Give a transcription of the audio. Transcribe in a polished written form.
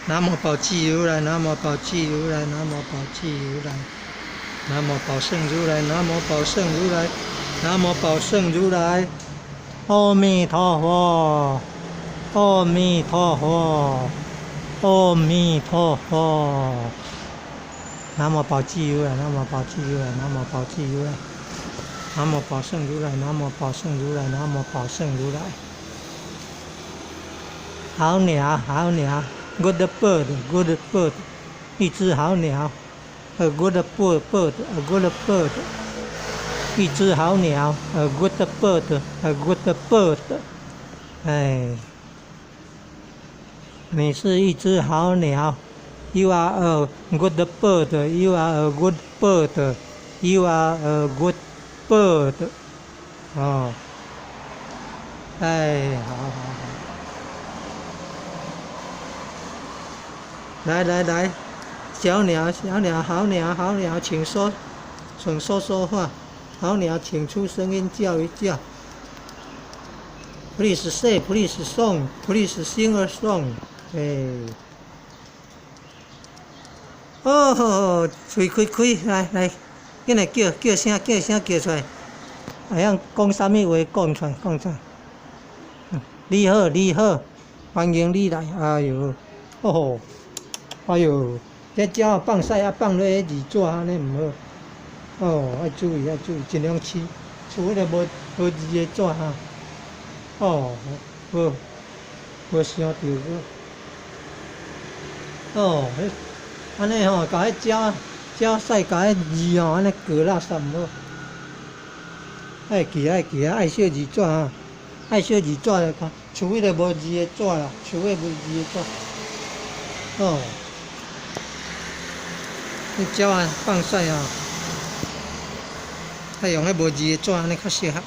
南無寶積如來，南無寶積如來，南無寶積如來，南無寶勝如來，南無寶勝如來，南無寶勝如來。阿彌陀佛，阿彌陀佛，阿彌陀佛。南無寶積如來，南無寶積如來，南無寶積如來，南無寶勝如來，南無寶勝如來，南無寶勝如來。好鳥，好鳥，good bird，good bird，一隻好鳥，a good bird，a good bird，一隻好鳥，a good bird，a good bird，哎，你是一隻好鳥，you are a good bird，you are a good bird，you are a good bird，哦，哎，好好好。來來來，小鳥，小鳥，好鳥，好鳥，請說，請說說話。好鳥，請出聲音叫一叫。Please say, please song, please sing a song。哎，哦，喙開開，來來，緊來叫叫聲，叫聲叫出來，會曉講啥物話講出來，講出來。你好，你好，歡迎你來。哎喲，哦。哎喲，這鳥仔放屎啊，放落彼字紙按呢毋好。哦，愛注意愛注意，盡量飼飼彼个無無字的紙哈。哦，無無傷著閣。哦，彼按呢吼，共彼鳥鳥屎共彼字吼，按呢過垃圾毋好。愛記愛記啊，愛惜字紙哈，愛惜字紙就看，飼彼个無字的紙啦，飼彼無字的紙。哦。彼鳥仔放屎吼，愛用彼無字的紙按呢較適合。